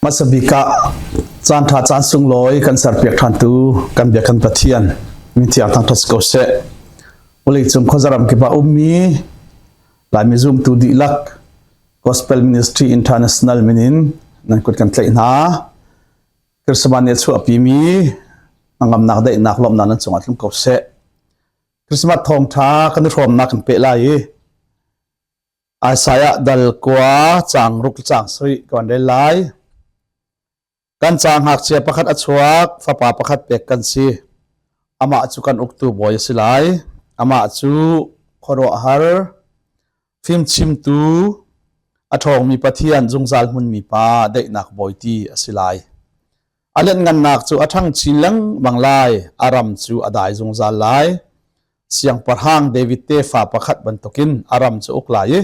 Hmasa bik ah caan ṭha caan sunglawi kan serpiak ṭhantu kan biak kan Pathian min thiang thangṭhat si ko seh. Vawleicung khuazaram kip ah ummi Laimi zumtu dihlak Gospel Ministry International min in nan kut kan tlaih hna. Christmas nih a chuahpimi hnangamnak daihnak lawmhnak nan cungah tlung ko seh. Christmas thawngṭha kan i hrawmnak kan peh lai i Isaiah dal kua caang ruk caang sarih ka van rel lai. Kan ca ngakchia pakhat a chuak, fapa pakhat pek kan si. Amah cu kan uktu bawi a si lai. Amah cu khuaruahhar, fimchimtu, a ṭhawngmi Pathian, zungzal hmunmi Pa, daihnak bawi ti a si lai. A lianhngannak cu a ṭhang chin lengmang lai, a ram cu a dai zungzal lai. Siangpahrang David tefa pakhat bantukin a ram cu uk lai i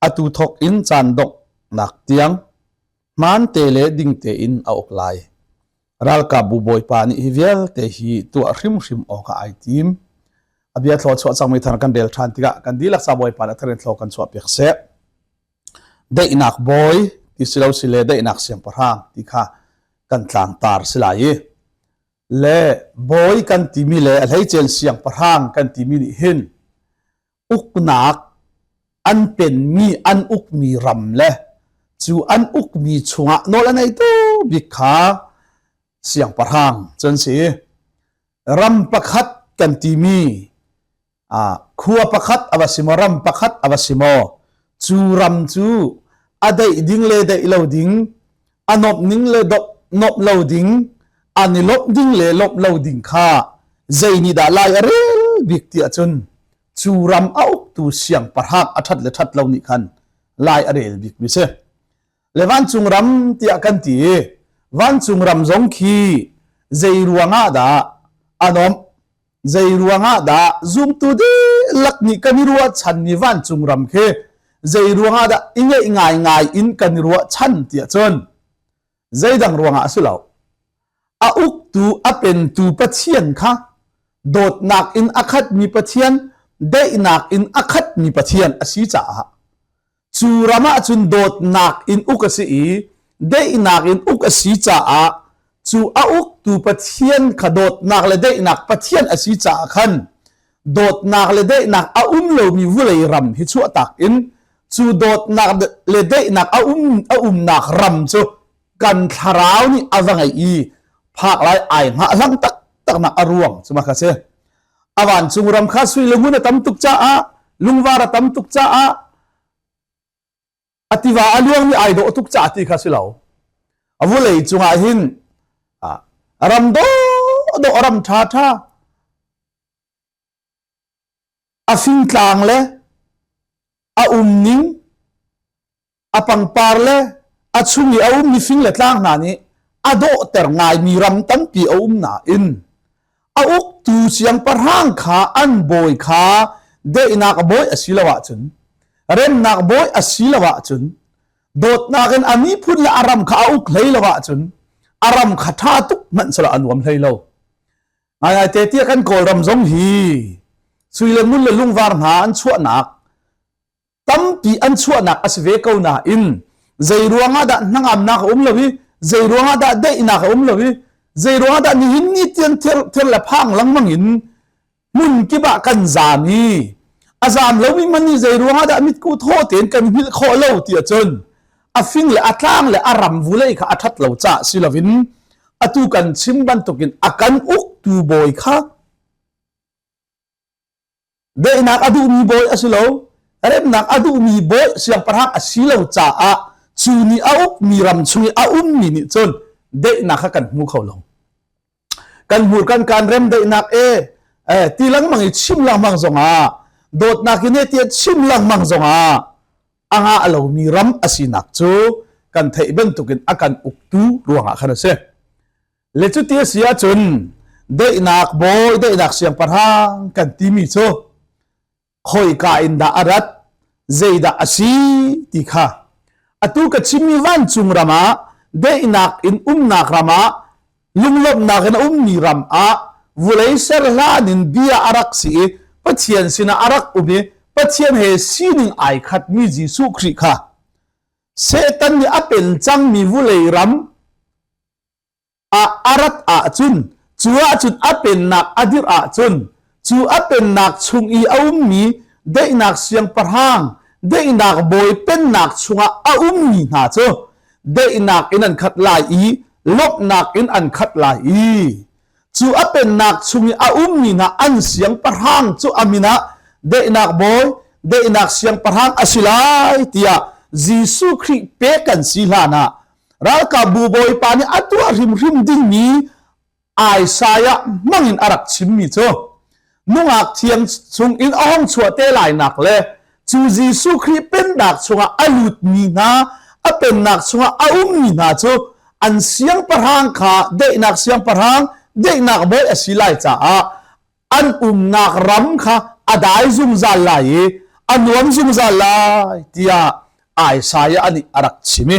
atu thawk in caan donghnak tiang hmaante le ding tein a uk lai. Ralkapbu Bawipa nih hi vialte hi tuah hrimhrim awkah ai tim. A bia thlaw chuah cangmi thar kan rel ṭhan tikah kan dihlak ca Bawipa nih a thar in thlaw kan chuahpiak seh. Daihnak bawi ti si lo si le daihnak siangpahrang ti kha kan tlangtar si lai i le bawi kan timi le a hleicen siangpahrang kan timi nih hin uknak an penmi an ukmi ram le cu an ukmi chungah nawl a neitu bik kha siangpahrang cu an si. Ram pakhat kan timi khua pakhat a va si maw ram pakhat a va si maw cu ram cu a deih ding le deih lo ding a nomh ning le nomh lo ding an i lawmh ding le lawmh lo ding kha zei nih dah lai a rel bik ti ahcun cu ram a uktu siangpahrang a ṭhat le ṭhat lo nih khan lai a rel bik mi si. Le vancung ram tiah kan ti i vancung ram zong khi zei ruangah dah a nomh Zei ruangah dah zumtu dihlak nih kan i ruahchanmi vancung ram khi zei ruangah dah i ngeih ngaingai in kan i ruahchan tiah cun zeidang ruangah a si lo. A uktu, a pentu Pathian kha dawtnak in a khatmi Pathian, daihnak in a khatmi Pathian a si caah Cu ram ah cun dawtnak in uk a si i daihnak in uk a si caah cu a uktu Pathian kha dawtnak le daihnak Pathian a si caah khan dawtnak le daihnak a um lomi vulei ram hi chuahtak in cu dawtnak le daihnak a um a umnak ram cu kan thlarau nih a va ngeih i phak lai ai hngahhlang taktaknak a ruang cu mah kha si. A vancung ram kha sui le ngun a tam tuk caah lungvar a tam tuk caah a tiva a luangmi ai dawh tuk caah ti kha si lo. A vulei cungah hin ram dawh ram ṭha ṭha a fingtlang le a umning a pangpar le a chung i a ummi fing le tlang hna nih a dawhter ngaimi ram tampi a um nain a uktu siangpahrang kha an bawi kha daihnak bawi a si lo ahcun remnak bawi a si lo ahcun dawtnak in a miphun le a ram kha a uk hlei lo ahcun a ram kha ṭha tuk hmanh selaw a nuam hlei lo. Ngaingai te tiah kan Kawlram zong hi sui le ngun le lungvar hna an chuahnak tampi an chuahnak a si ve ko nain zei ruangah dah hnangamnak a um lo i zei ruangah dah daihnak a um lo i zei ruangah dah nihin ni tiang thir le phang lengmang in hmun kip ah kan zaam i a zaam lomi man nih zei ruangah dah mitku thaw tein kan hngilh khawh lo ti ahcun a fing le a tlang le a ram vulei kha a ṭhat lo caah si loin atu kan chim bantukin a kan uktu bawi kha Daihnak a duhmi bawi a si lo. Remnak a duhmi bawi siangpahrang a si lo caah cu nih a ukmi ram chung i a ummi nih cun daihnak kha kan hmu kho lo. Kan hmur kan kan rem daihnak e eh, ti lengmang i chim lengmang zongah dawtnak in tiah chim lengmang zongah a ngah lomi ram a sinak cu kan theih bantukin a kan uktu ruangah khan a si. Le cuti a si ahcun daihnak bawi, daihnak siangpahrang kan timi cu khoika in dah a rat, zeidah a si ti kha atu ka chimmi vancung ram ah daihnak in umnak ram ah lunglawmhnak in a ummi ram ah vulei ser hlan in bia a rak si i Pathian sinah a rak um i Pathian he sining ai khatmi Jesuh Khrih kha. Satan nih a pen cangmi vulei ram ah a rat ahcun cu ahcun a pennak a dirh ahcun cu a pennak chung i a ummi daihnak siangpahrang daihnak bawi pennak chungah a ummi hna cu daihnak in an khat lai i lawmhnak in an khat lai i cu a pennak chung i a ummi hna an siangpahrang cu a min ah daihnak bawi daihnak siangpahrang a si lai tiah Jesuh Khrih pek kan si hlan ah ralkapbu bawipa nih a tuah hrimhrim dingmi Isaiah hmangin a rak chimmi cu nungak thiang chung in a hong chuah te lainak le cu Jesuh Khrih pennak chungah a lutmi hna a pennak chungah a ummi hna cu an siangpahrang kha daihnak siangpahrang daihnak bawi a si lai caah an umnak ram kha a dai zungzal lai i a nuam zungzal lai tiah Isaiah nih a rak chim i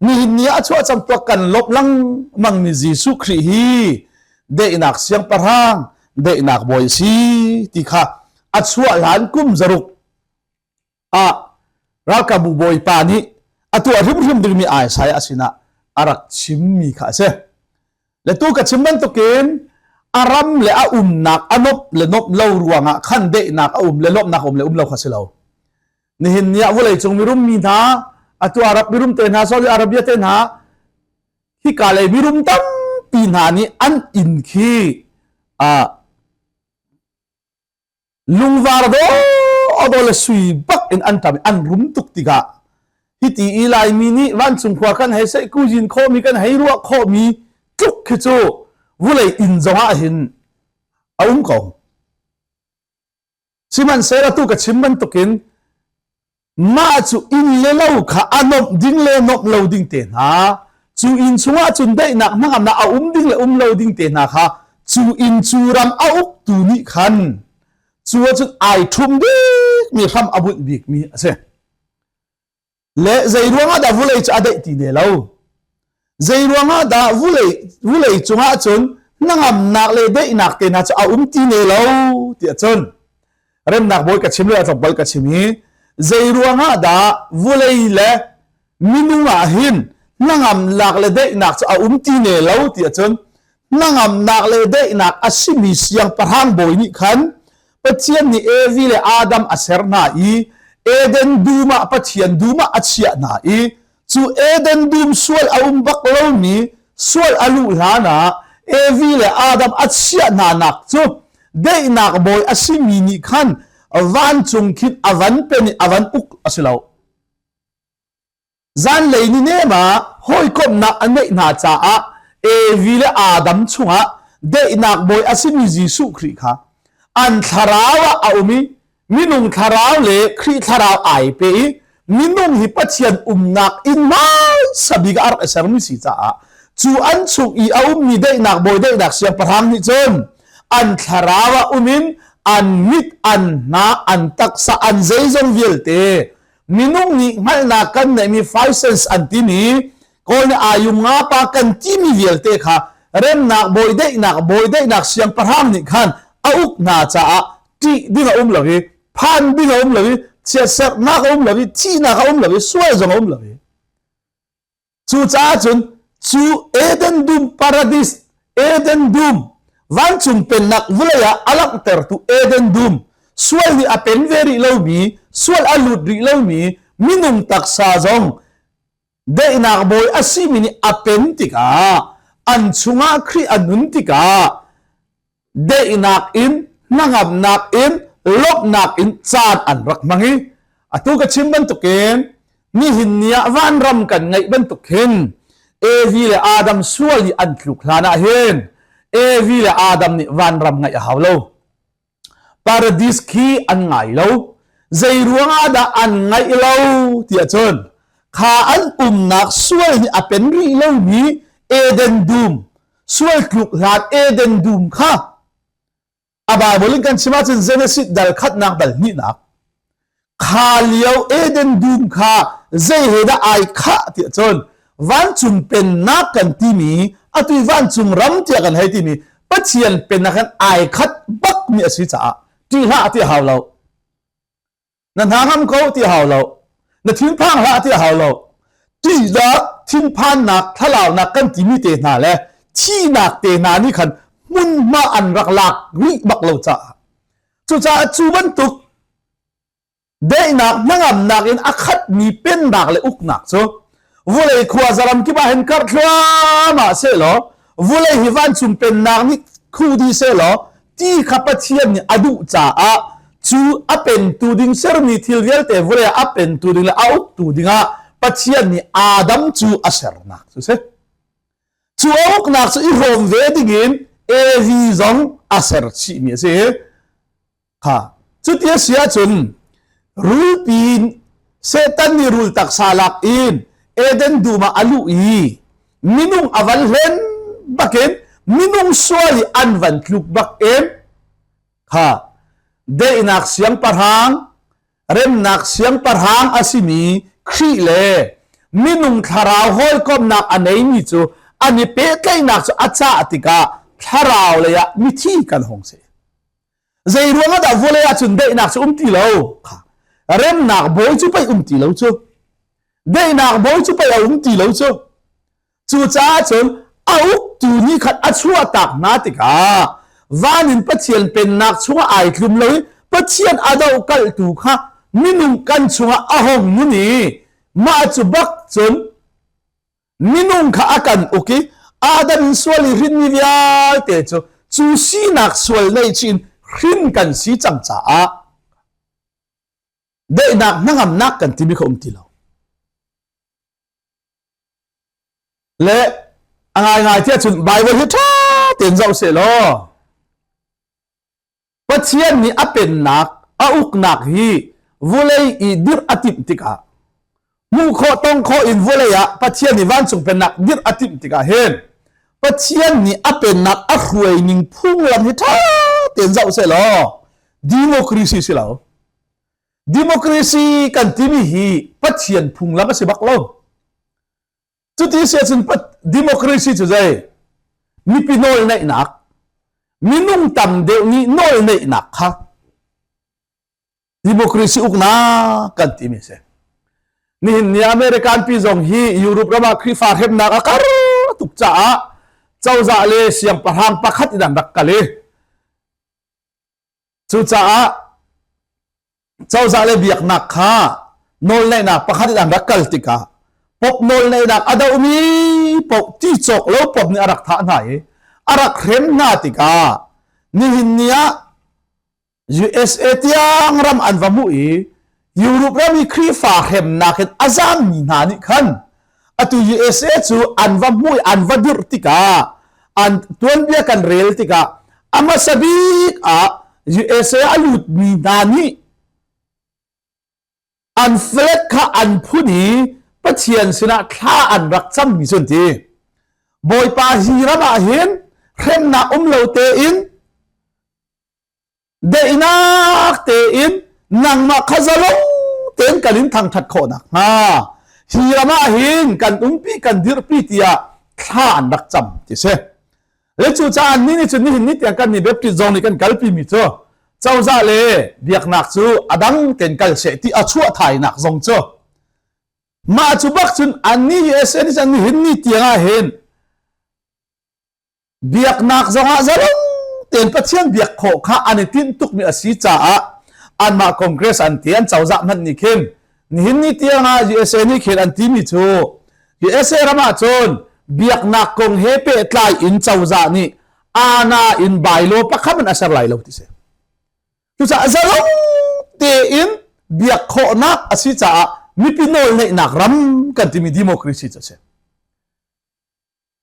nihin ni ah a chuah cang tuak kan lawmh lengmang mi Jesuh Khrih hi daihnak siangpahrang daihnak bawi a si ti kha a chuah hlan kum zaruk ah ralkapbu bawipa nih a tuah hrimhrim dingmi Isaiah sinah a rak chimmi kha a si. Le tu ka chim bantukin a ram le a umnak a nop le nop lo ruangah khan daihnak a um le lawmhnak a um le um lo kha si lo. Nihin ni ah vawleicung mirum mi hna atu Arab mirum te hna Saudi Arabia te hna hika lei mirum tampi hna nih an inn khi lungvar dawdawh le sui bak in an tam an rum tuk tikah hiti i Laimi nih vancung khua kan hei seih kuzin khawhmi kan hei ruah khawhmi tluk khi cu vulei inn zong ah hin a um ko. Sihmanhsehlaw atu ka chim bantukin mah cu inn le lo kha a nomh ding le nomh lo ding te hna cu inn chungah cun daihnak hnangamnak a um ding le um lo ding te hna kha cu inn cu ram a uktu nih khan cu ahcun ai ṭhum bikmi hram a bunh bikmi a si. Le zei ruangah dah vulei cu a daih ti ne lo? Zei ruangah dah vulei vulei cungah cun hnangamnak le daihnak te hna cu a um ti ne lo tiah cun remnak bawi ka chim le tlawmpal ka chim i zei ruangah dah vulei le minung ah hin hnangamnak le daihnak cu a um ti ne lo tiah cun hnangamnak le daihnak a simi siangpahrang bawi nih khan Pathian nih Evi le Adam a ser hna i Eden dum ah Pathian dum ah a chiah hna i cu Eden dum sual a um bak lomi sual a luh hlan ah Evi le Adam a chiah hna nak cu daihnak bawi a simi nih khan vancung khin a van pen i a van uk a si lo. Zanlei ni nem ah hawikomhnak a ngeih hna caah Evi le Adam chungah daihnak bawi a simi Jesuh Khrih kha an thlarau ah a um i minung thlarau le Khrih thlarau ai pe i minung hi Pathian umnak inn hmaisa bik ah a rak i sermi si caah cu an chung i a ummi daihnak bawi daihnak siangpahrang nih cun an thlarau ah um in an mit an hna an taksa an zeizong vialte minung nih hngalhnak kan neihmi five sense an timi kawl nih ayung nga pa kan timi vialte kha remnak bawi daihnak bawi daihnak siangpahrang nih khan a uk hna caah ṭih ding a um lo i phan ding a um lo i chiatserhnak a um lo i thihnak a um lo i sual zong a um lo i Cucaah cun cu Eden dum paradis Eden dum vancung pennak vawlei ah a langhtertu Eden dum sual nih a pen ve rih lomi sual a lut rih lomi minung taksa zong daihnak bawi a simi nih a pen tikah an chungah Khrih a nun tikah daihnak in hnangamnak in lawmhnak in caan an rak hmang i atu ka chim bantukin nihin ni ah vanram kan ngeih bantuk hin Evi le Adam sual i an tluk hlan ah hin Evi le Adam nih vanram ngaih a hau lo paradis khi an ngai lo zei ruangah dah an ngaih lo tiah cun kha an umnak sual nih a pen rih lomi Eden dum sual tluk hlan Eden dum kha a Bible in kan chim ahcun Genesis dal khatnak dal hnihnak kha lio Eden dum kha zei he dah ai khah tiah cun vancung pennak kan timi atu vancung ram tiah kan hei timi Pathian pennak kan ai khat bak mi a si caah ṭih hlah ti hau lo na hna ngam ko ti hau lo na thinphang hlah ti hau lo. Ṭihnak, thinphannak, thlalaunak kan timi te hna le thihnak te hna nih khan hmunhma an rak lak rih bak lo caah. Cucaah cu bantuk daihnak hnangamnak in a khatmi pennak le uknak cu vulei khua zaram kip ah hin karh thluahmah sehlaw vulei hi vancung pennak nih khuh dih sehlaw ti kha Pathian nih a duh caah cu a pentu ding sermi thil vialte vulei ah a pentu ding le a uktu dingah Pathian nih Adam cu a sernak cu si. Cu a uknak cu i hrawm ve dingin Evi zong a ser chihmi a si. Kha cuti a si ahcun rulpi Satan nih rul taksa lak in Eden dum ah a luh i minung a van hlen bakin minung sual i an van tluk bak in kha daihnak siangpahrang remnak siangpahrang a simi Khrih le minung thlarau hawikomhnak a neimi cu an i pehtlaihnak cu a cah tikah thlarau lei ah mithi kan hung si. Zei ruang ah dah vawlei ah cun daihnak cu um ti lo? Kha remnak bawi cu pei um ti lo cu. Daihnak bawi cu pei a um ti lo cu. Cucaah cun a uktu nih khan a chuahtak hna tikah van in Pathian pennak chungah ai tlum lo i Pathian a dohkalhtu kha minung kan chungah a hung nun i mah cu bak cun minung kha a kan uk i Adam in sual i hrinmi vialte cu cu sinak sual nei chin hrin kan si cang caah daihnak hnangamnak kan timi kha um ti lo. Le a ngaingai tiah cun Bible hi ṭha tein zoh seh law Pathian nih a pennak, a uknak hi vulei i dirh a timh tikah hmuh khawh tong khawh in vulei ah Pathian nih vancung pennak dirh a timh tikah hin Pathian nih a pennak a hruai ning phunglam hi ṭha tein zoh seh law democracy si lo. Democracy kan timi hi Pathian phunglam a si bak lo. Cuti si ahcun democracy cu zei? Mipi nawl neihnak, minung tam deuh nih nawl neihnak kha democracy uknak kan timi a si. Nihin ni American pi zong hi Europe ram ah Khrihfa hremnak a kar tuk caah cozah le siangpahrang pakhat in an rak kal i cucaah cozah le biaknak kha nawlneihnak pakhat in an rak kal tikah pop nawlneihnak a dohmi paoh ti cawk lo pop nih a rak thah hna i a rak hrem hna tikah nihin ni ah USA tiang ram an va hmuh i Europe ram i Khrihfa hremnak in a zammi hna nih khan atu USA cu an va hmuh i an va dirh tikah an tuanbia kan rel tikah a hmasa bik ah USA a lutmi hna nih an flag kha an phun i Pathian sinah thla an rak cammi cu an ti. Bawipa hi ram ah hin hremnak um lo tein daihnak tein nangmah kha zalong tein kan in thangṭhat khawh nakhnga hi ram ah hin kan umpi kan dirhpi tiah thla an rak cam ti si. Le cucaah ni nih cun nihin ni tiang kan nih Baptist zong nih kan kalpi mi cu cozah le biaknak cu a dang tein kal seh ti a chuah thainak zong cu mah cu bak cun annih USA nih cun nihin ni tiang ah hin biaknak zong ah zalong tein Pathian biak khawh kha an i tinh tukmi a si caah anmah Congress an ti an cozah hmanh nih khin nihin ni tiang ah USA nih khin an timi cu USA ram ah cun biaknak kong he pehtlai in cozah nih ana in bylaw pakhat in a ser lai lo ti si. Cucaah zalong tein biak khawhnak a si caah mipi nawl neihnak ram kan timi democracy cu a si.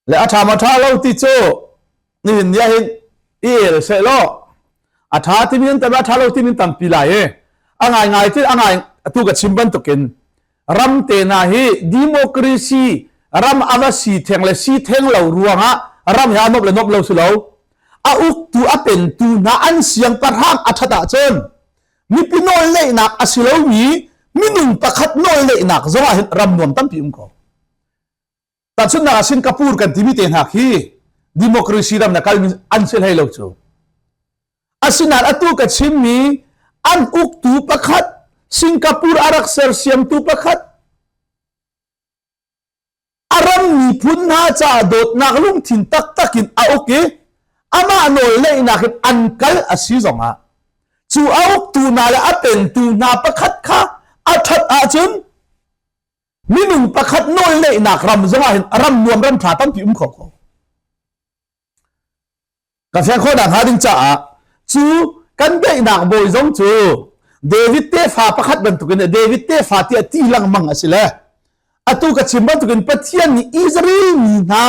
Le a ṭha ma ṭha lo ti cu nihin ni ahhin i el seh law a ṭha timi an tam a ṭha lo timi an tampi lai i a ngaingai ti a ngai atu ka chim bantukin ram te hna hi democracy ram a va si theng le si theng lo ruangah ram hi a nop le nop lo si lo a uktu a pentu hna an siangpahrang a ṭhat ahcun mipi nawl neihnak a si lomi minung pakhat nawl neihnak zongah hin ram nuam tampi um ko. Tahchunhnak ah Singapore kan timi te hna khi democracy ram na kalmi an si hlei lo cu. Asinain atu ka chimmi an uktu pakhat Singapore a rak sersiamtu pakhat. hna caah dawtnak lungthin taktak in a uk i amah nawl neihnak in an kal a si zongah cu a uktu hna le a pentu hna pakhat kha a ṭhat ahcun minung pakhat nawl neihnak ram zongah hin ram nuam ram ṭha tampi um kho ko. Ka fian khawh hnga ding caah cu kan daihnak bawi zong cu David tefa pakhat bantukin David tefa tiah ti lengmang a si le atu ka chim bantukin Pathian nih Israel mi hna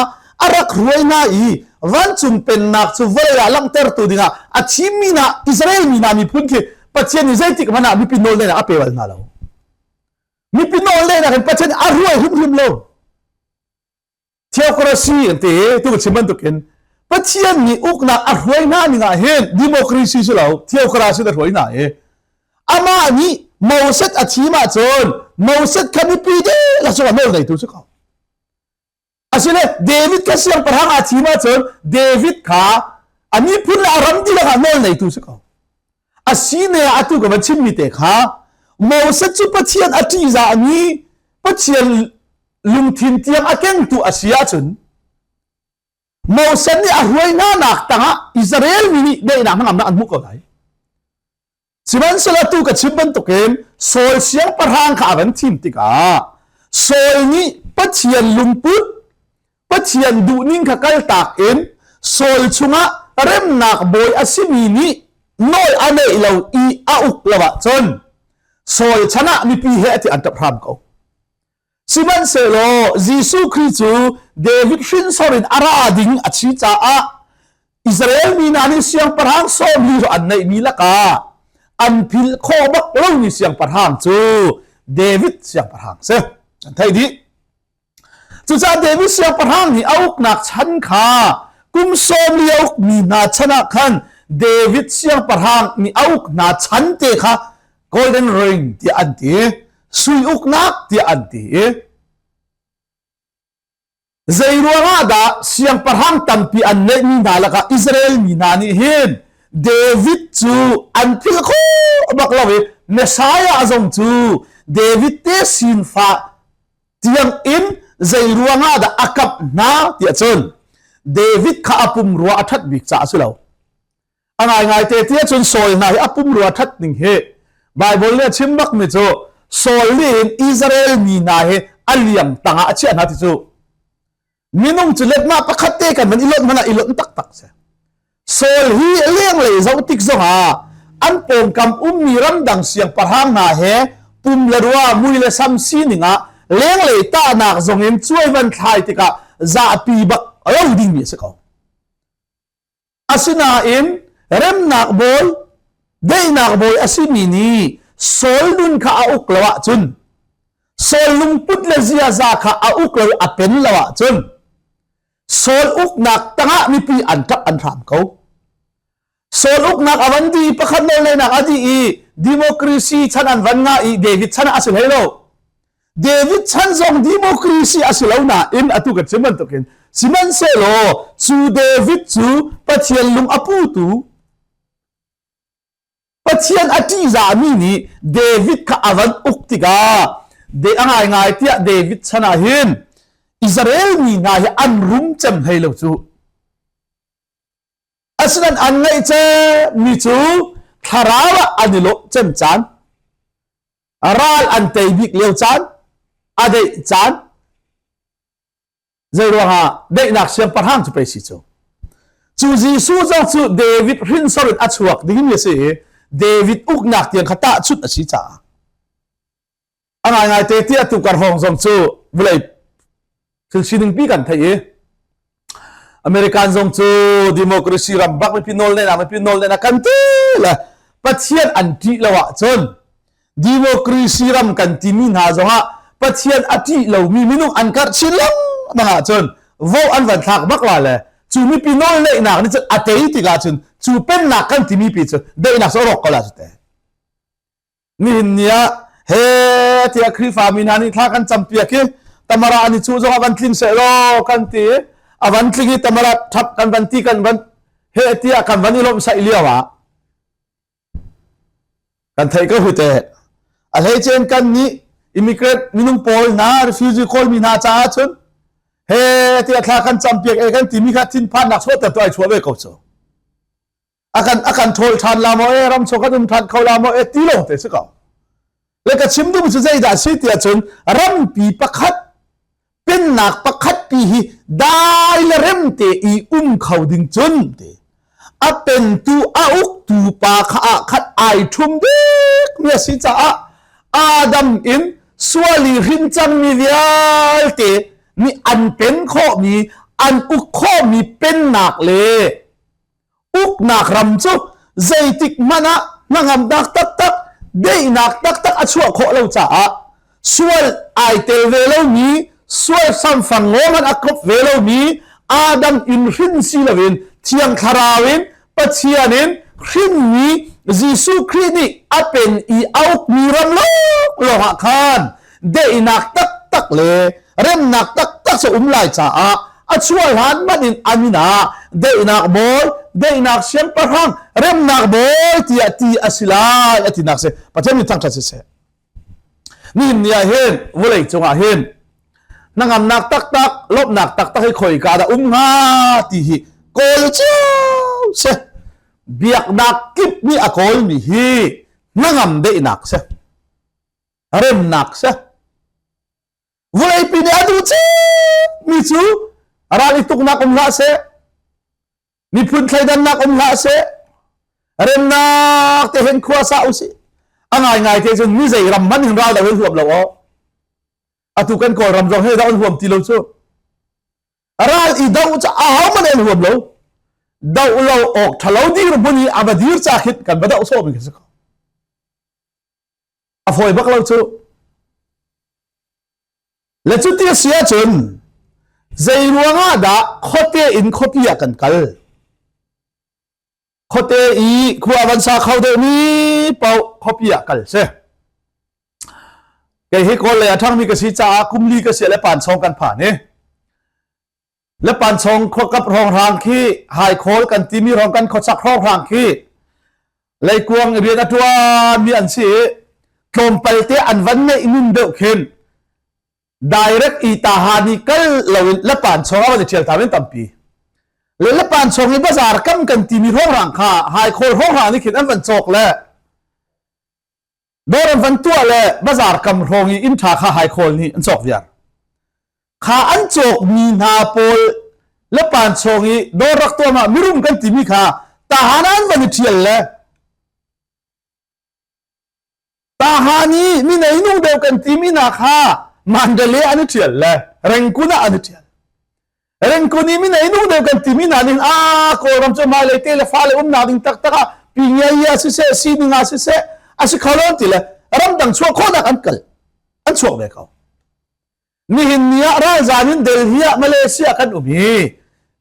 a rak hruai hna i vancung pennak cu vawlei ah langhtertu dingah a thimmi hna Israel mi hna miphun khi Pathian nih zeitik hmanh ah mipi nawlneihnak a pe bal hna lo. Mipi nawlneihnak in Pathian a hruai hrimhrim lo. Theocracy an ti tu chim bantukin Pathian nih uknak a hruai hna ning ah hin democracy si lo theocracy a hruai hna i amah nih Moses a thim ahcun Moses kha mipi dihlak cungah nawl neitu si ko. Asile David kha siangpahrang aa thim ahcun David kha a miphun le a ram dihlak ah nawl neitu si ko. A si ne ah atu ka van chimmi te kha Moses cu Pathian a ṭihzahmi Pathian lungthin tiang a kengtu a si ahcun Moses nih a hruai hna nak tangah Israel mi nih daihnak hnangamnak an hmuh ko lai. Sihmanhsehlaw tu ka chim bantukin Saul siangpahrang kha a van thim tikah Saul nih Pathian lungput Pathian duhning kha kaltak in Saul chungah remnak bawi a simi nih nawl a neih lo i a uk lo ahcun Saul chan ah mipi he ati an ṭap hram ko. Sihmanhsehlaw Jesuh Khrih cu David hrinsor in a ra ding a si caah Israel mi hna nih siangpahrang sawmli an neihmi lakah an philh khawh bak lomi siangpahrang cu David siangpahrang si. An theih dih. Cucaah David siangpahrang nih a uknak chan kha kum sawm li a ukmi hna chan ah khan David siangpahrang nih a uk hna chan te kha golden ring tiah an ti, sui uknak tiah an ti. Zei ruangah dah siangpahrang tampi an neihmi hna lakah Israel mi hna nih hin David cu an philh khawh bak lo i Messiah zong cu David te sinfa tiang in zei ruangah dah a kap hna tiah cun David kha a pumrua a ṭhat bik caah a si lo. A ngaingai te tiah cun Saul hna hi a pumrua ṭhat ning hi Baibal nih a chim bakmi cu Saul nih hin Israel mi hna hi a liang tangah a chiah hna ti cu minung cu letmah pakhat te kan van i lonh hmanh ah i lonh taktak si. Saul hi lenglei zoh tik zongah an pawngkam ummi ramdang siangpahrang hna he pum le rua mui le sam sining ah lenglei tahnak zongin cuai van thlai tikah zahpi bak lo dingmi a si ko. Asinain remnak bawi, daihnak bawi a simi nih Saul nun kha a uk lo ahcun Saul lungput le ziaza kha a uk lo a pen lo ahcun Saul uknak tangah mipi an ṭap an hram ko. Saul uknak a van dih pakhat nawlngeihnak a dih i democracy chan an van ngah i David chan ah a si hlei lo. David chan zong democracy a si lo nain atu kan chim bantukin sihmanhsehlaw cu David cu Pathian lung a putu Pathian a ṭihzahmi nih David kha a van uk tikah de a ngaingai tiah David chan ah hin Israel mi hna hi an rum cem hlei lo cu. Asinain an ngaih cemmi cu thlarau ah an i lawh cem caan, ral an tei bik lio caan, a deih caan, Zeiruangah daihnak siangpahrang cu pei si cu. Cu Jesuh zong cu David hrinsor in a chuak dingmi a si i David uknak tiang kha tahchunh a si caah a ngaingai te tiah tukar hrawng zong cu vawlei thil sining pi kan theih i American zong cu democracy ram bak mipi nawl neihnak mipi nawl neihnak kan ti le Pathian an ṭih lo ahcun democracy ram kan timi hna zongah Pathian a ṭih lomi minung an karh chin lengmang ahcun vote an van thlak bak la le cu mipi nawl neihnak nih cun a tei tikah cun cu pennak kan timi pi cu daihnak cu a rawk ko la cu te. Nihin ni ah he tiah Khrihfa mi hna nih thla kan campiak i tamara an i cuh zong ah van tling seh law kan ti i a van tling i tamara thap kan van ti kan van he tiah kan van i lawmhsaih lio ah Kan theih ko hu teh. A hleicen kan nih immigrant minung pawl hna, refugee kawlmi hna caah cun He tiah thla kan campiak e kan timi kha thinphannak chuahter tu ai chuah ve ko cu. Akan akan ṭhawl ṭhan la maw e ram chung kan um ṭhan kho la maw e ti lawng te si ko. Le ka chim duh cu zeidah si tiah cun rampi pakhat pennak pakhat pi hi dai le rem te i um kho ding cun ti a pentu a uktu pa kha ah khat ai ṭhum bik mi a si caah Adam in suali hrin cangmi vialte nih an pen khawhmi an uk khawhmi pennak le uknak ram cu zeitik hmanh ah hnangamnak taktak daihnak taktak a chuah khawh lo caah sual ai tel ve lomi sual samfang ngaw a kop ve lomi Adam in hrin si loin Thiang Thlarau in Pathian in hrinmi Jesuh Khrih nih a pen i a ukmi ram lawng ah khan daihnak taktak le remnak taktak cu um lai caah a chuah hlan hmanh in a min ah daihnak bawi daihnak siangpahrang remnak bawi tiah ti a si lai a tinak si Pathian min thangṭhat siseh nihin ni ah hin vawlei cungah hin hnangamnak taktak lawmhnak taktak hi khoika dah um hnga ti hi kawl cio si biaknak kip nih a kawlmi hi hnangam daihnak si remnak si Vawleipi nih a duh mi cu ral i tuknak um hlah seh, miphun thleidannak um hlah seh, remnak te hen khua sa usih. A ngaingai te cun mi zei ram hmanh hin ral do hin huam lo aw. Atu kan Kawlram zong he dah an huam ti lo cu. Ral i do cu aho man an huam lo. Do lo awk ṭhalo dir hmun i a va dir ca khin kan va doh sawh mi khi si ko. A fawi bak lo cu. Le cuti a si ahcun zei ruangah dah khuate in khuapi ah kan kal? Khuate i khua van sa kho deuhmi paoh khuapi ah kal si. Kei hi Kawl lei a ṭhangmi ka si caah kum li ka si le Panchong kan phan i Le Panchong khuakap hrawnghrang khi haikhawl kan timi hrawng kan khuachak hrawnghrang khi leikuang rian a ṭuanmi an si i tlawmpal te an van neih nun deuh khin direct i tahan i kal loin Lapanchong ah van i ṭhial ta men tampi. Le Lapanchong i bazaar kam kan timi hrawnghrang kha haikhawl hrawnghrang nih khin an van cawk le Dawr an van tuah le bazaar kam hrawng i inn ṭha kha haikhawl nih an cawk viar. Kha an cawkmi hna pawl le panchawng i dawr rak tuah ma mirum kan timi kha tahan an van i ṭhial le tahan i mi neinung deuh kan timi hna kha Mandalay an i ṭhial le Rengkun ah an i ṭhial. Rengkun i mi neinung deuh kan timi hna ning a Kawlram cu hmailei te le fale umnak ding taktak ah pingiai ah siseh sining ah siseh a si kho lo ti le ramdang chuah khawhnak an kal an chuak ve ko. Nihin ni ah ralzam in Delhi ah Malaysia kan um i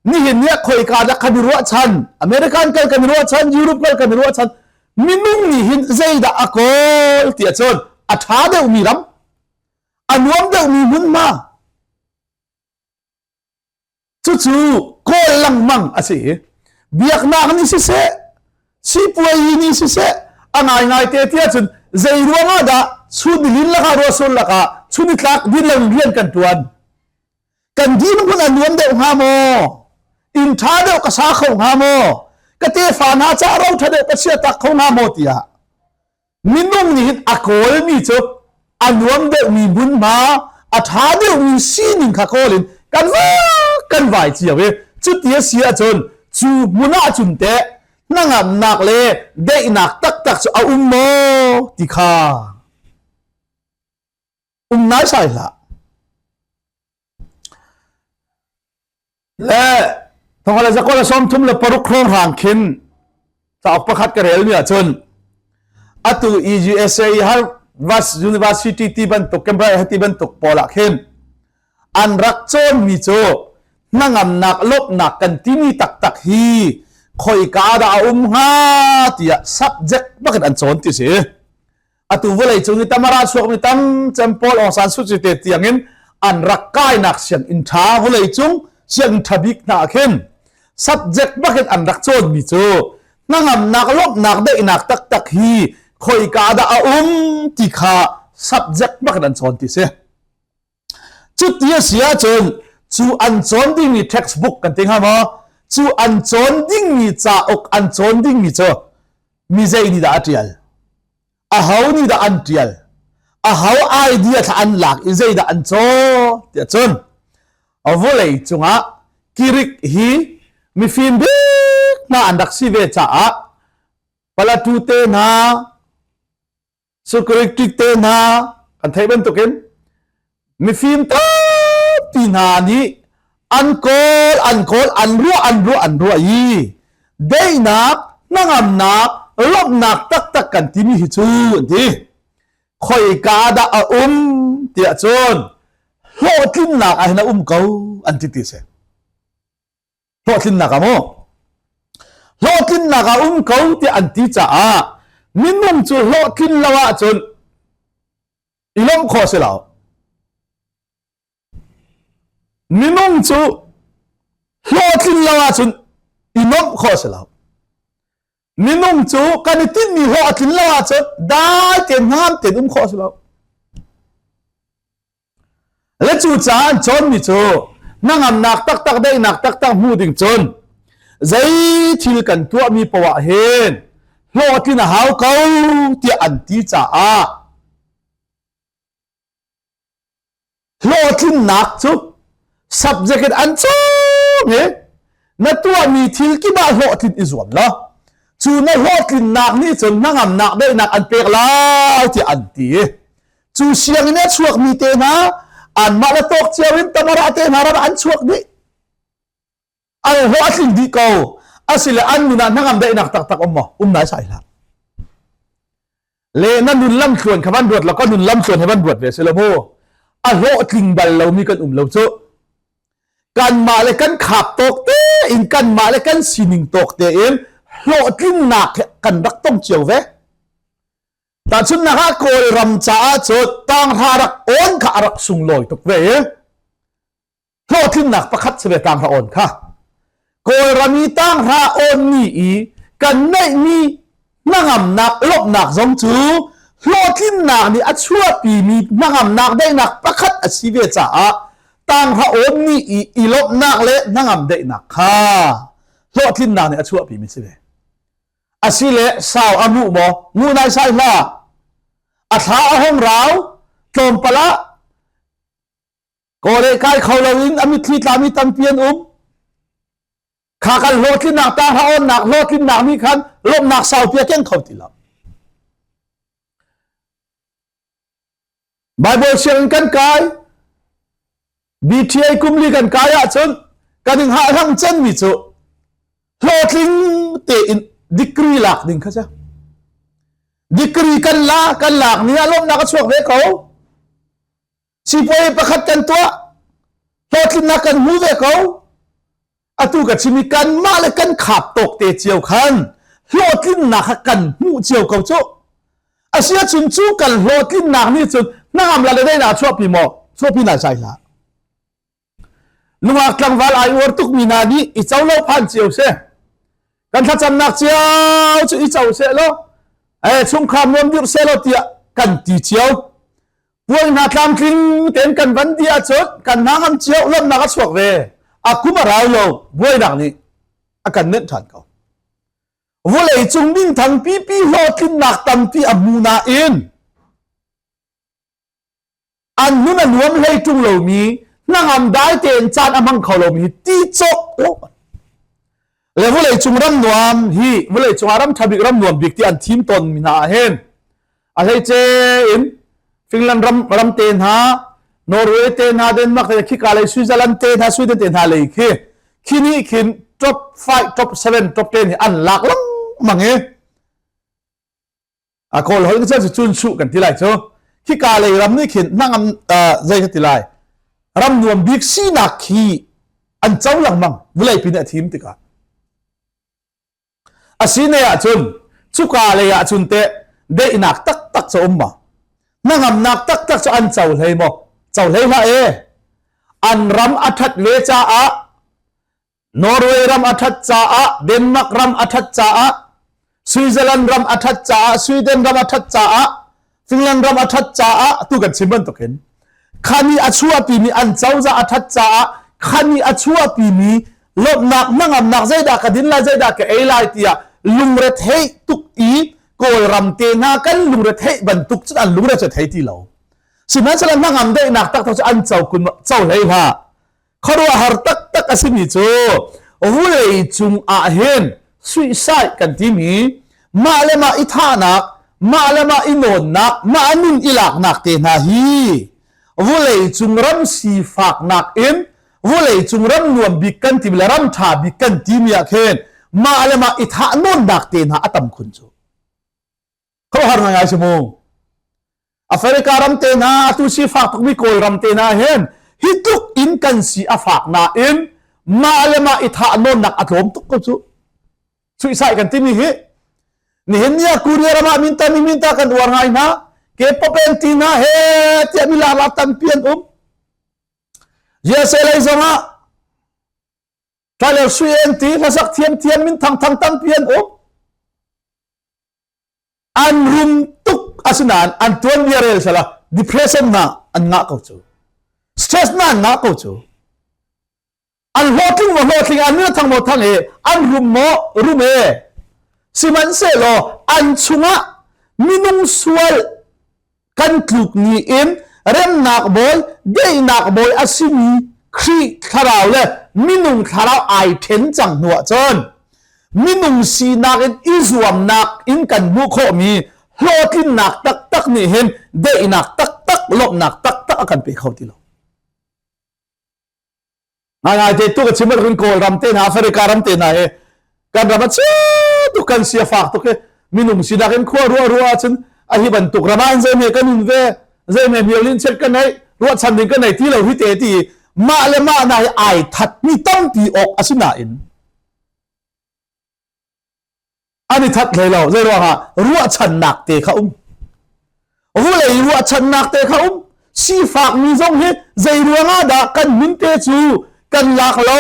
nihin ni ah khoika dah kan i ruahchan American kal kan i ruahchan Europe kal kan i ruahchan minung nih hin zeidah a kawl ti ahcun a ṭha deuhmi ram a nuam deuhmi hmunhma Cucu kawl lengmang a si. Biaknak nih siseh, sipuayi nih siseh, a ngaingai te tiah cun zei ruangah dah chun nilin lakah ruahsul lakah chun i tlak din loin rian kan ṭuan. Kan dirhmun a nuam deuh hnga maw? Inn ṭha deuh ka sa kho hnga maw? Ka tefa hna caah ro ṭha deuh ka chia tak kho hnga maw tiah Minung nih hin a kawlmi cu a nuam deuhmi hmunhma, a ṭha deuhmi sining kha kawl in kan vak kan vai cio i cuti a si ahcun cu hmun ah cun teh hnangamnak le daihnak taktak cu a um maw ti kha um naisai hlah. Le thongkhat le zakua le 36 hrawnghrang khin cauk pakhat ka relmi ahcun atu i USA i Harvard University ti bantuk Cambridge ti bantuk pawl ah khin an rak cawnmi cu hnangamnak lawmhnak kan timi taktak hi khoika dah a um hnga tiah subject bakin an cawn ti si. Atu vawlei cung i tamara chuakmi tam cem Paul Aung San Suu Kyi te tiangin an rak kainak sianginn ṭha vawlei cung sianginn ṭha bik hna ah khin subject bakin an rak cawnmi cu hnangamnak lawmhnak daihnak taktak hi khoika dah a um ti kha subject bakin an cawn ti si. Cuti a si ahcun Cu an cawn dingmi textbook kan ti hnga maw? Cu an cawn dingmi cauk an cawn dingmi cu mi zei nih dah a ṭial? Aho nih dah an ṭial? Aho idea thla an lak i zeidah an caw? Tiah cun vawlei cungah Greek hi mifim bik hna an rak si ve caah Palatu te hna Socratic te hna kan theih bantukin mifim tampi hna nih an kawl an kawl an ruah an ruah an ruah i daihnak hnangamnak lawmhnak taktak kan timi hi cu an ti. Khoika dah a um tiah cun hlawhtlinnak ah hin a um ko an ti ti si. Hlawhtlinnak ah maw? Hlawhtlinnak ah um ko tiah an ti caah minung cu hlawhtlin lo ahcun i lawmh khawh si lo. Minung cu hlawhtlin lo ahcun i nuamh khawh si lo. Minung cu kan i tinhmi hlawh a tlin lo ahcun dai tein hngam tein um khawh si lo. Le cu caah an cawnmi cu hnangamnak taktak daihnak taktak hmu ding cun zei thil kan tuahmi poah hin hlawhtlin a hau ko tiah an ti caah hlawhtlinnak cu subject in an cawng i na tuahmi thil kip ah hlawhtlin i zuam law cu na hlawhtlinnak nih cun hnangamnak daihnak an pek lai tiah an ti. Cu sianginn a chuakmi te hna anmah le tawk cio in tamara te hna ram an chuak dih. An hlawh a tling dih ko. Asile an nun ah hnangam daihnak taktak um maw? Um nai sai hlah. Le na nun lam thluan kha van ruat lo ka nun lam thluan he van ruat ve si lo mu. A hlawh tling bal lomi kan um lo cu. Kanmah le kan khap tawk tein kanmah le kan sining tawk tein hlawhtlinnak kan rak tong cio ve. Tahchunhnak ah Kawlram caah cun tanghra rak awn kha a rak sunglawi tuk ve i hlawhtlinnak pakhat si ve tanghra awn kha. Kawlram i tanghra awnmi i kan neihmi hnangamnak lawmhnak zong cu hlawhtlinnak nih a chuahpimi hnangamnak daihnak pakhat a si ve caah tanghra awnmi i i lawmhnak le hnangam daihnak kha hlawhtlinnak nih a chuahpimi si ve. Asile sau a nguh maw? Nguh naisai hlah. A thla a hong rau. Tlawmpal ah kawle kai kho loin a mitthli tlami tampi an um. Kha kan hlawhtlinnak ta hla awnnak hlawhtlinnak nih khan lawmhnak saupi a keng kho ti lo. Bible sianginn kan kai. BTA kumli kan kai ahcun kan in hahlang cenmi cu hlawhtling tein degree lak ding kha si. Degree kan la kan lak ni ah lawmhnak a chuak ve ko. Sipuai pakhat kan tuah hlawhtlinnak kan hmu ve ko. Atu ka chim i kanmah le kan khap tawk te cio khan hlawhtlinnak kha kan hmuh cio ko cu. Asiahcun cu kan hlawhtlinnak nih cun hnangam la le daihnak chuahpi maw? Chuahpi nai sai hlah. Nungak tlangval ai uar tukmi hna nih i co lo phan cio si. Kan thlacamnak cio cu i co seh law, eh chungkhar nuam dirh seh law tiah kan ti cio. Puai hna tlamtling tein kan van di ahcun kan hna ngam cio lawmhnak a chuak ve. A kum a rau lo, buainak nih a kan nenh ṭhan ko. Vawlei cung minthang pipi hlawhtlinnak tampi a hmu nain an nun a nuam hlei ṭung lomi hnangam dai tein caan a hmang kho lomi ti cawk lo le vawlei cung ram nuam hi vawlei cung ah ram ṭha bik ram nuam bik ti an thim tawn mi hna ah hin a hleice in Finland ram ram te hna Norway te hna Denmark te khika lei Switzerland te hna Sweden te hna lei khi khi nih khin top 5 top 7 top 10 hi an lak lengmang i a kawl holh cu cun chuh kan ti lai cu khika lei ram nih khin hnangam zei ka ti lai ram nuam bik sinak khi an co lengmang vulei pin a thim tikah a si ne ahcun cuka lei ahcun teh daihnak taktak cu um ma hnangamnak taktak cu an co hlei maw co hlei hlah e an ram a ṭhat ve caah Norway ram a ṭhat caah Denmark ram a ṭhat caah Switzerland ram a ṭhat caah Sweden ram a ṭhat caah Finland ram a ṭhat caah tu kan chim bantukin khani a chuahpimi an cozah a ṭhat caah khan i a chuahpimi lawmhnak hnangamnak zeidah ka din lai zeidah ka ei lai tiah lungretheih tuk i Kawlram te hna kan lungretheih bantuk cun an lungre cu thei ti lo. Sihmanhsehlaw hnangam daihnak taktak cu an co kun co hlei hlah. Khuaruahhar taktak a simi cu vulei cung ah hin suicide kan timi mah le mah i thahnak, mah le mah i nawnnak, mah nun i laknak te hna hi vulei cung ram sifaknak in vulei cung ram nuam bik kan timi le ram ṭha bik kan timi ah khin mah le mah i thah nawnnak te hna a tam khun cu. Khuaruahhar ngaingai si mu. Africa ram te hna atu sifak tukmi Kawlram te hna hin hi tluk in kan si a fak nain mah le mah i thah nawnnak a tlawm tuk ko cu. Suicide kan timi hi nihin ni ah Korea ram ah minta mi minta kan uar ngai hna. K-pop en ti hna he tiah mi lar tampi an um. USA lei zong ah Tyler Sui en ti hlasak thiam thiam min thang thang tampi an um. An rum tuk asinain an tuanbia rel sala depression na an ngah ko cu. Stress na an ngah ko cu. An hlawhtling maw hlawhtling an min thang maw thang e an rum maw rum e. Sihmanhsehlaw an chungah minung sual kan tluk ni in remnak bawi daihnak bawi a simi Khrih thlarau le minung thlarau ai then cang hnu ahcun minung sinak in i zuamnak in kan hmuh khawhmi hlawhtlinnak taktak nih hin daihnak taktak lawmhnak taktak a kan pe kho ti lo. Ngaingai te tu ka chim bantukin Kawlram te hna Africa ram te hna hi kan ram a chia tuk kan sia fak tuk hi minung sinak in khua ruah ruah ahcun a hi bantuk ram ah zei me kan un ve zei me miolin chet kan nei ruahchan ding kan nei ti lo hi te ti mah le mah na hi ai that mi tampi awk a si nain an i that hlei lo zei ruangah ruahchannak te kha um vulei ruahchannak te kha um sifak mi zong hi zei ruangah dah kan min te cu kan lak lo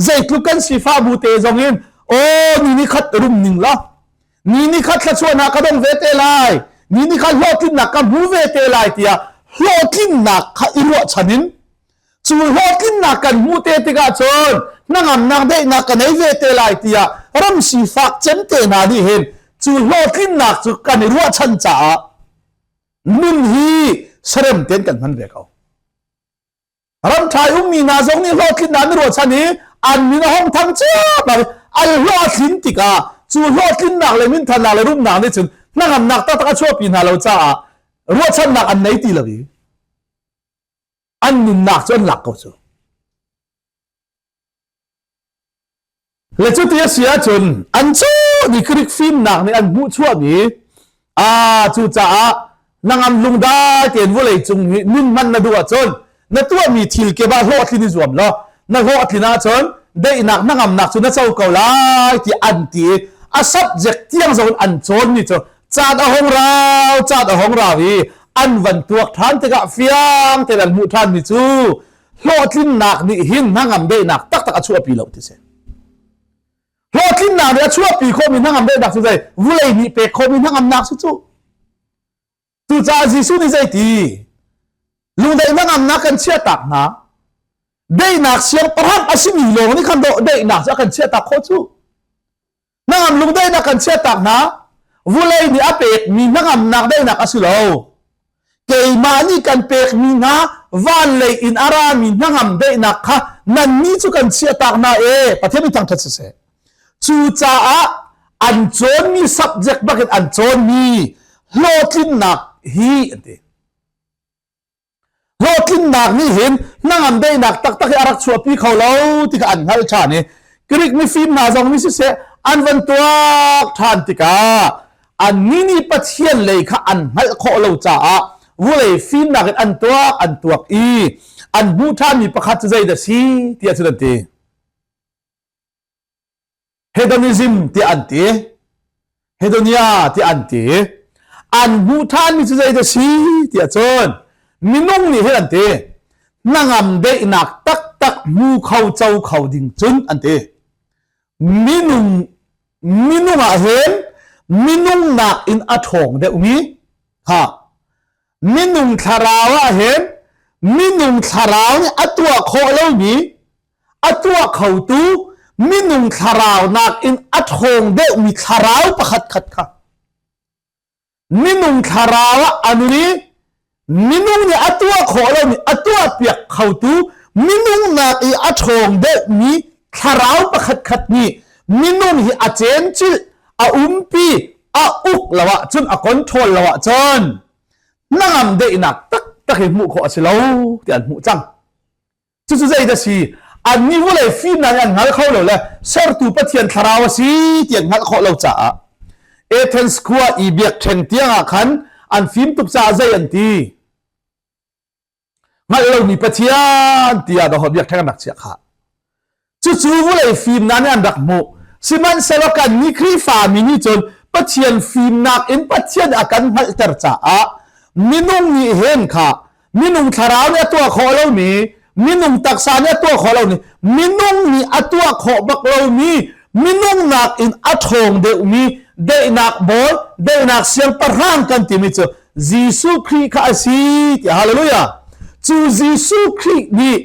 zeitluk kan sifah bu te zong in aw ni ni khat rum ning la ni ni khat thlachuahnak ka dong ve te lai ni ni khat hlawhtlinnak ka hmu ve te lai tiah hlawhtlinnak kha i ruahchan in Cu hlawhtlinnak kan hmuh te tikah cun hnangamnak daihnak ka nei ve te lai tiah ram sifak cem te hna nih hin cu hlawhtlinnak cu kan i ruahchan caah nun hi sarem tein kan hman ve ko. Ram ṭha i ummi hna zong nih hlawhtlinnak an i ruahchan i an min a hong thang ciammam i an hlawhtlin tikah cu hlawhtlinnak le minthannak le rumnak nih cun hnangamnak taktak a chuahpi hna lo caah ruahchannak an nei ti lo i an nunnak cu an lak ko cu. Le cuti a si ahcun an cu ni Greek fimnak nih an hmuhchuahmi a cucaah nangam lungdai tein vawlei cung hi nun hman na duh ahcun na tuahmi thil kip ah hlawhtlin i zuam law na hlawhtlin ahcun daihnak hnangamnak cu na co ko lai ti an ti i a subject tiang zong in an cawnmi cu caan a hong rau caan a hong rau i an van tuak ṭhan tikah fiang tein an hmuh ṭhanmi cu hlawhtlinnak nih hin hnangam daihnak taktak a chuahpi lo ti si. Hlawhtlinnak nih a chuahpi khawhmi hnangam daihnak cu zei vulei nih pek khawhmi hnangamnak cu cu. Cucaah Jesuh nih zeiti lungdaih hnangamnak kan chiahtak hna daihnak siangpahrang a simi lawng nih khan daihnak cu a kan chiahtak khawh cu. Hnangam lungdaihnak kan chiahtak hna. Vulei nih a pekmi hnangamnak daihnak a si lo. Keimah nih kan pekmi hna van lei in a rami hnangam daihnak kha nannih cu kan chiahtak hna e. Pathian nih thangṭhat siseh. Cucaah an cawnmi subject bakin an cawnmi hlawhtlinnak hi an ti. Hlawhtlinnak nih hin hnangam daihnak taktak hi a rak chuahpi kho lo ti kha an hngalh ṭhan i Greek mifim hna zong nih siseh an van tuak ṭhan tikah annih nih Pathian lei kha an hngalh khawh lo caah vulei fimnak in an tuak an tuak i an hmuh ṭhanmi pakhat cu zeidah si tiah cun an ti. Hedonism tiah an ti. Hedonia tiah an ti. An hmuh ṭhanmi cu zeidah si tiah cun minung nih hin an ti. Hnangam daihnak taktak hmu kho co kho ding cun an ti. Minung minung ah hin minung nak in a ṭhawng deuhmi ha minung thlarau ah hin minung thlarau nih a tuah khawh lomi. A tuah khotu minung thlarau nakin a ṭhawng deuhmi thlarau pakhat khat kha minung thlarau ah a nun i minung nih a tuah khawh lomi a tuah piak khotu minung nak i a ṭhawng deuhmi thlarau pakhat khat nih minung hi a cencilh a umpi a uk lo ahcun a control lo ahcun hnangam daihnak taktak hi hmuh khawh a si lo ti an hmuh cang. Cucu zei dah si? Annih vawlei fimnak nih an hngal kho lo le sertu Pathian thlarau a si ti an hngalh khawh lo caah Athens khua i biakṭheng tiangah khan an fim tuk caah zei an ti? Hngalh lomi Pathian tiah dawh biakṭheng an rak chiah khah. Cucu vawlei fimnak nih an rak hmuh. Sihmanhsehlaw kannih Khrihfami nih cun Pathian fimnak in Pathian a kan hngalhter caah minung nih hin kha minung thlarau nih a tuah khawh lomi minung taksa nih a tuah khawh lomi minung nih a tuah khawh bak lomi minung nakin a ṭhawng deuhmi daihnak bawi daihnak siangpahrang kan timi cu Jesuh Khrih kha a si ti hallelujah cu Jesuh Khrih nih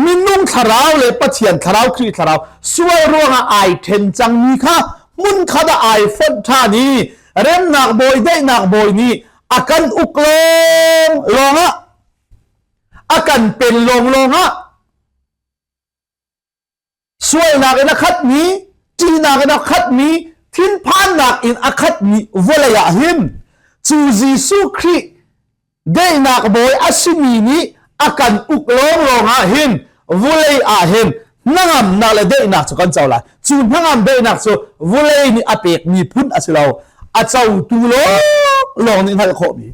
minung thlarau le Pathian thlarau Khrih thlarau sual ruangah ai ṭhen cangmi kha hmunkhat ah ai fonh ṭhan i remnak bawi daihnak bawi nih a kan uk lawng lawngah a kan pen lawng lawngah sualnak in a khatmi ṭihnak in a khatmi thinphannak in a khatmi vawlei ah hin cu Jesuh Khrih daihnak bawi a simi nih a kan uk lawnglawng ah hin vulei ah hin hnangamnak le daihnak cu kan co lai cu hnangam daihnak cu vulei nih a pekmi phun a si lo a cotu lawng lawng nih hngalh khawhmi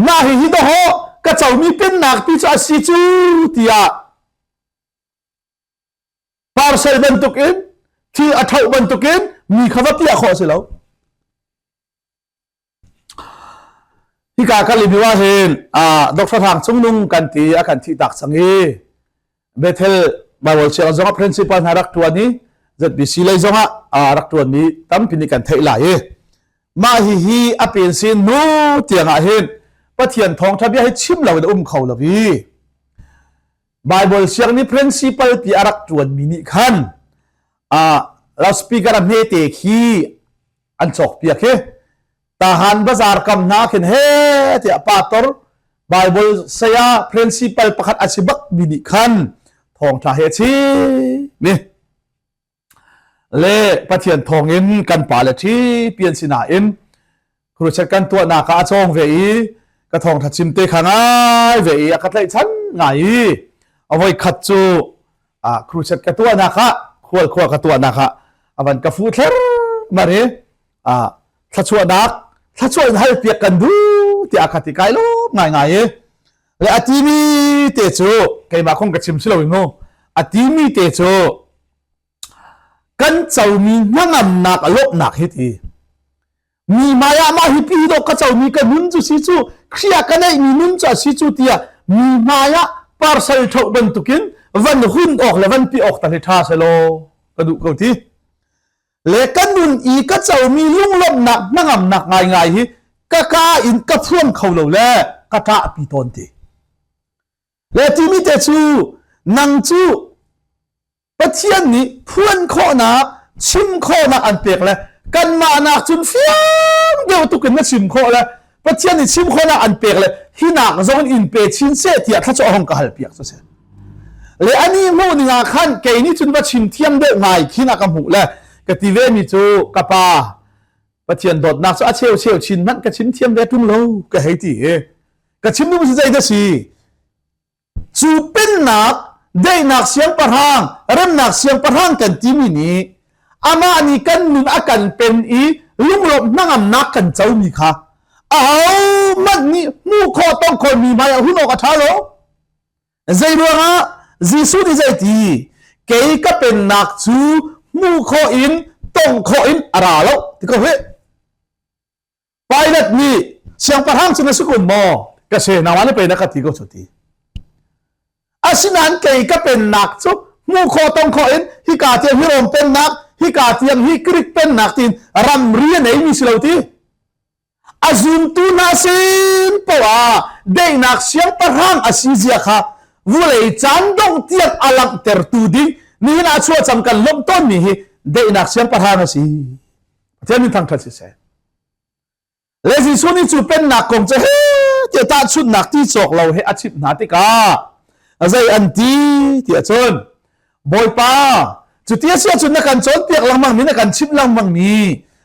mah hi hi dawh ka comi pennak ti cu a si cu tiah parcel bantukin thil a ṭhoh bantukin mi kha va piah khawh a si lo. Hika ka libiu ah hin Dr. Hrang Cung Nung kan ti a kan thih tak cang i Bethel Bible sianginn zongah principal hna rak ṭuan i ZBC lei zongah rak ṭuanmi tampi nih kan theih lai i mah hihi a pensin hnu tiangah hin Pathian thawngṭha bia hi chim lo in a um kho lo i Bible siang nih principal ti a rak ṭuanmi nih khan loudspeaker a hmete khi an cawkpiak hi tahan bazar kam hna khin he tiah pastor Bible saya principal pakhat a si bak mi nih khan thawngṭha he chim le Pathian thawngin kan pa le ṭhi pian sinain crusade kan tuahnak ah a cawng ve i ka thawngṭha chim te kha ngai ve i a ka tlaihchan ngai i a voi khat cu crusade ka tuahnak ah khual khua ka tuahnak ah a van ka fu thler mar i thlachuahnak thlachuah in hal piak kan duh tiah a ka ti kai lawm ngai ngai i le a timi te cu keimah kong ka chim si lo in mu a timi te cu kan comi hnangamnak lawmhnak hi ti mi hmai ah mah hi pi dawh ka comi ka nun cu si cu Khrih ka neihmi nun cu a si cu tiah mi hmai ah parcel ṭhoh bantukin van hun awk le van pi awk tal hi ṭha selaw ka duh ko ti le ka nun i ka comi lunglawmhnak hnangamnak ngaingai hi ka ka in ka phuan kho lo le ka ṭahpi tawn ti le timi te cu nang cu Pathian nih phuan khawhnak chim khawhnak an pek le kanmah nak cun fiang deuh tuk in na chim khawh le Pathian nih chim khawhnak an pek le hi nak zong in pe chin seh tiah thluachuah hong ka hal piak cu si le ani hmuh ning ah khan kei nih cun va chim thiam deuh ngai khin a ka hmuh le ka ti ve mi cu ka pa Pathian dawtnak cu a cheu cheu chin hmanh ka chim thiam ve ṭung lo ka hei ti i ka chim duh si zei dah si Cu pennak, daihnak siangpahrang, remnak siangpahrang kan timi nih amah nih kan nun a kan pen i lunglawmh hnangamnak kan comi kha ahohmanh nih hmuh khawh tong khawh mi hmai ah hun awk a ṭha lo. Zei ruangah Jesuh nih zeiti kei ka pennak cu hmuh khawh in tong khawh in a ra lo ti ko hih. Pilate nih siangpahrang cu na si kun maw? Ka si, nangmah nih pei na ka ti ko cu ti. Asinain kei ka pennak cu hmuh khawh tong khawh in hika tiang hi Rom pennak, hika tiang hi Greek pennak tiin ramri a neimi si lo ti. A zumtu hna sin poah ah Daihnak siangpahrang a si zia kha vulei caan dongh tiang a langhtertu ding nihin ah chuahcam kan lawmh tawnmi hi daihnak siangpahrang a si. Pathian min thangṭhat siseh. Le Jesuh nih cu pennak kong cu he tiah tahchunhnak ti cawk lo he a chimh hna tikah zei an ti tiah cun Bawipa cuti a si ahcun na kan cawnpiak lengmang mi na kan chimh lengmang mi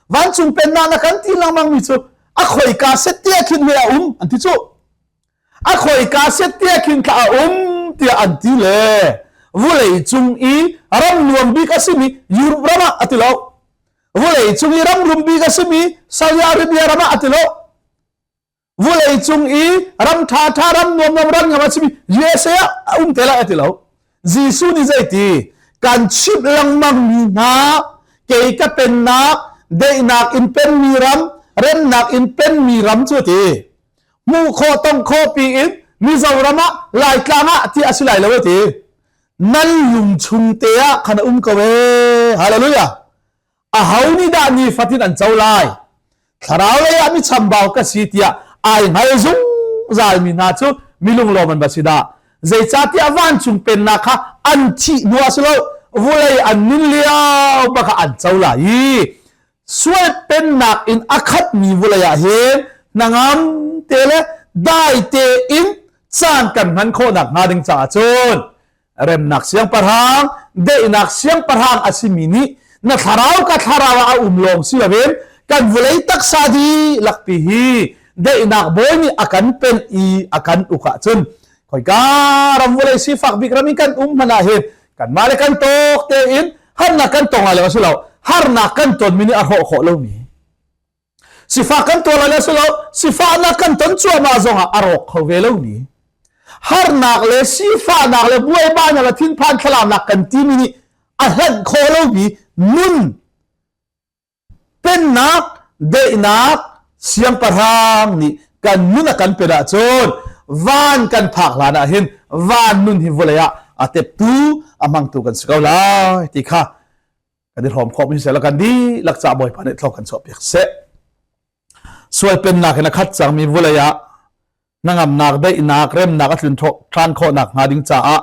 vancung pennak na kan ti lengmang mi cu a khoika set tiah khin hme a um an ti cu a khoika set tiah khin thla a um tiah an ti le vulei cung i ram nuam bik a simi Europe ram ah a ti lo vulei cung i ram rum bik a simi Saudi Arabia ram ah a ti lo vulei cung i ram ṭha ṭha ram nuam nuam ram ngam a simi USA ah a um te lai a ti lo Jesuh nih zeiti kan chimh lengmang mi hna kei ka pennak daihnak in penmi ram remnak in penmi ram cu ti hmuh khawh tong khawh pi in Mizoram ah Laitlang ah ti a si lai lo ti nan lung chung te ah khan a um ko ee hallelujah aho nih dah nifatin an co lai thlarau lei ah mi chambau ka si tiah ai hngal zungzal mi hna cu milunglawm an va si dah zeicahtiah vancung pennak kha an thih hnu ah si lo vulei an nun lio bak ah an co lai i sual pennak in a khatmi vulei ah hin hnangam te le dai tein caan kan hman khawhnak hnga ding caah cun remnak siangpahrang daihnak siangpahrang a simi nih na thlarau ka thlarau ah a um lawng si loin kan vawlei taksa dihlak ti hi daihnak bawi nih a kan pen i a kan uk ahcun khoika ram vawlei sifak bik ram in kan um hmanh ah hin kanmah le kan tawk tein harnak kan tong lai lo a si lo harnak kan tonmi nih a hrawh khawh lomi Sifak kan tuar lai si lo, sifahnak kan ton cuahmah zongah a rawk kho ve lomi. Harnak le sifahnak le buaibainak le thinphan thlalaunak kan timi nih a hlanh khawh lomi nun pennak daihnak siangpahrang nih kan nun a kan pen ahcun van kan phak hlan ah hin van nun hi vawlei ah a teptu a hmangtu kan si ko lai ti kha kan i hrawm khawh mi seh kan dihlak ca Bawipa nih thlo kan chuahpiak seh. Sual pennak in a khat cangmi vulei ah hnangamnak, daihnak, remnak a tlun ṭhan khawhnak hnga ding caah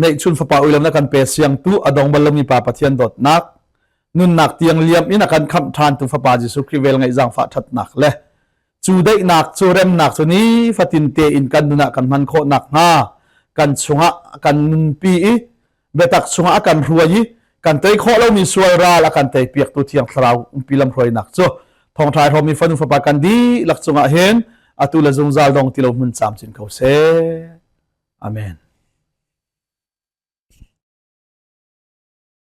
neihchun fapa uilam na kan pe siangtu a dong bal lomi pa Pathian dawtnak nunnak tiang liam in a kan khamh ṭhantu fapa Jesuh Khrih vel ngaih zaangfah ṭhatnak le cu daihnak cu remnak cu nifatin tein kan nun ah kan hman khawh nakhnga kan chungah kan nunpi i biatak chungah a kan hruai i kan tei khawh lomi sual ral a kan tei piaktu thiang thlarau umpi lam hruainak cu thawngṭha hrawmi fanu fapa kan dihlak cungah hin atu le zungzal dong ti lo hmun camcin ko seh. Amen.